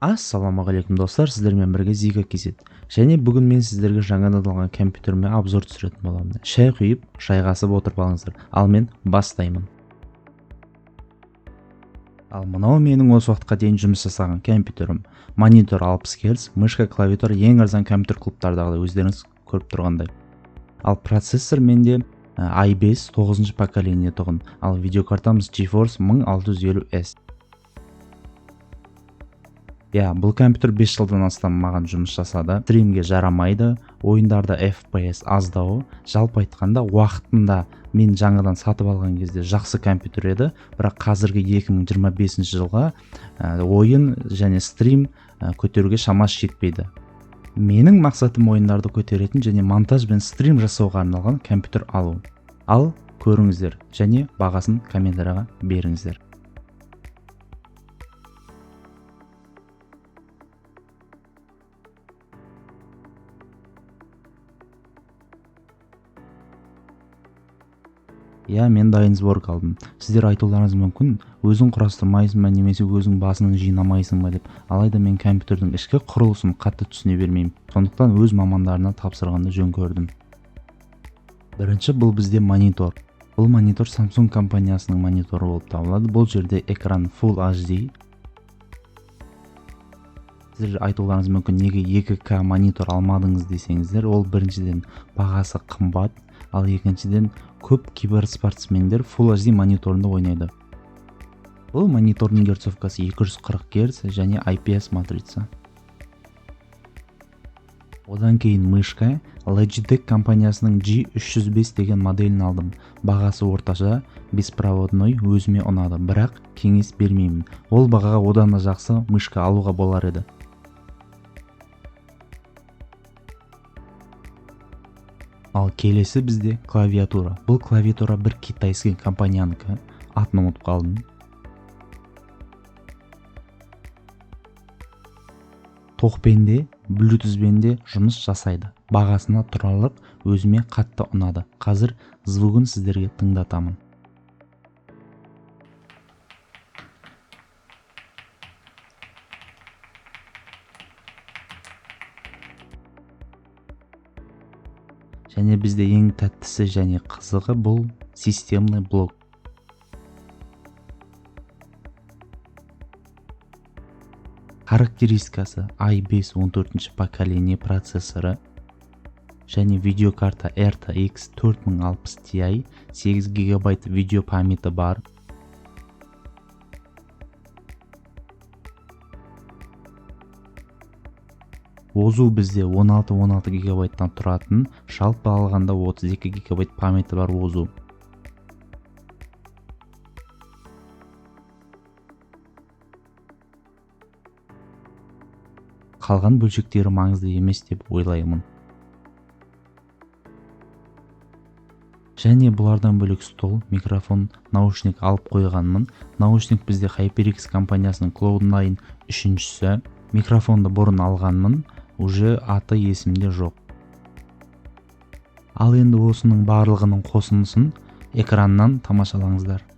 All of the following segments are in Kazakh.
Ассалаумағалейкум, достар! Сіздермен бірге Зига KZ. Және бүгін мен сіздерге жаңадан алған компьютеріме обзор түсіретін боламын. Шай құйып, жайғасып отырып алыңыздар. Ал мен бастаймын. Ал мынау менің осы уақытқа дейін жұмыс жасаған компьютерім. Монитор 60 Гц, мышка, клавиатура ең арзан компьютер клубтардағыдай, өздеріңіз көріп тұрғандай. Ал процессор менде i5 9 поколение тұғын. Ал видеокартамыз GeForce 1650S. Иә, бұл компьютер 5 жылдан астам маған жұмыс жасады. Стримге жарамайды, ойындарда FPS аздау. Жалпы айтқанда, уақытында мен жаңадан сатып алған кезде жақсы компьютер еді, бірақ қазіргі 2025 жылға ойын және стрим көтеруге шамасы жетпейді. Менің мақсатым ойындарды көтеретін және монтаж бен стрим жасауға арналған компьютер алу. Ал көріңіздер және бағасын комментарияға беріңіздер. Иә, мен дайын сборка алдым. Сіздер айтуларыңыз мүмкін, өзің құрастырмайсың ба немесе өзің басын жинамайсың ба деп. Алайда мен компьютердің ішкі құрылысын қатты түсіне бермеймін, сондықтан өз мамандарына тапсырғанды жөн көрдім. Бірінші, бұл бізде монитор. Бұл монитор Samsung компаниясының мониторы болып табылады. Бұл жерде экран Full HD. Сіздер айтуларыңыз мүмкін, неге 2К монитор алмадыңыз десеңіздер, ол біріншіден бағасы қымбат, ал екіншіден көп киберспортсмендер Full HD мониторында ойнайды. Бұл монитордың герцовкасы 240 Гц және IPS матрица. Одан кейін мышка. Logitech компаниясының G305 деген моделін алдым. Бағасы орташа, беспроводной, өзіме ұнады, бірақ кеңес бермеймін. Ол бағаға одан да жақсы мышка алуға болар еді. Ал келесі бізде клавиатура. Бұл клавиатура бір китайский компаниянікі, атын ұмытып қалдым. Тоқпен де, блютузбен де жұмыс жасайды. Бағасына тұрарлық, өзіме қатты ұнады. Қазір звугын сіздерге тыңдатамын. Және бізде ең тәттісі және қызығы бұл системный блок. Характеристикасы i5 14 поколение процессоры және видеокарта RTX 4060 Ti, 8 гигабайт видео памяті бар. Озу бізде 16-16 гигабайттан тұратын, жалпы алғанда 32 гигабайт памяті бар озу. Қалған бөлшектері маңызды емес деп ойлаймын. Және бұлардан бөлек стол, микрофон, наушник алып қойғанмын. Наушник бізде HyperX компаниясының Cloud9 үшіншісі. Микрофонды бұрын алғанмын, уже аты есімде жоқ. Ал енді осының барлығының қосындысын экраннан тамашалаңыздар.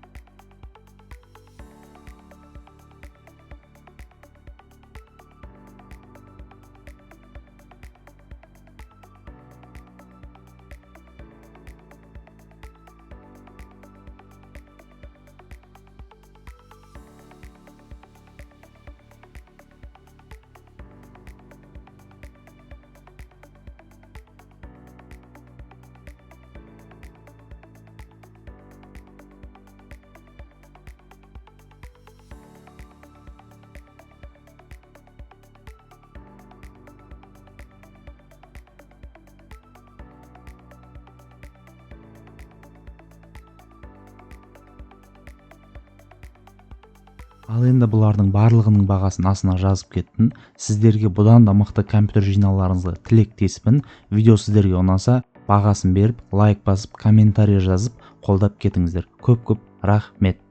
Ал енді бұлардың барлығының бағасын астына жазып кеттім. Сіздерге бұдан да мықты компьютер жинауларыңызға тілектеспін. Видео сіздерге ұнаса, бағасын беріп, лайк басып, комментарий жазып, қолдап кетіңіздер. Көп-көп рахмет.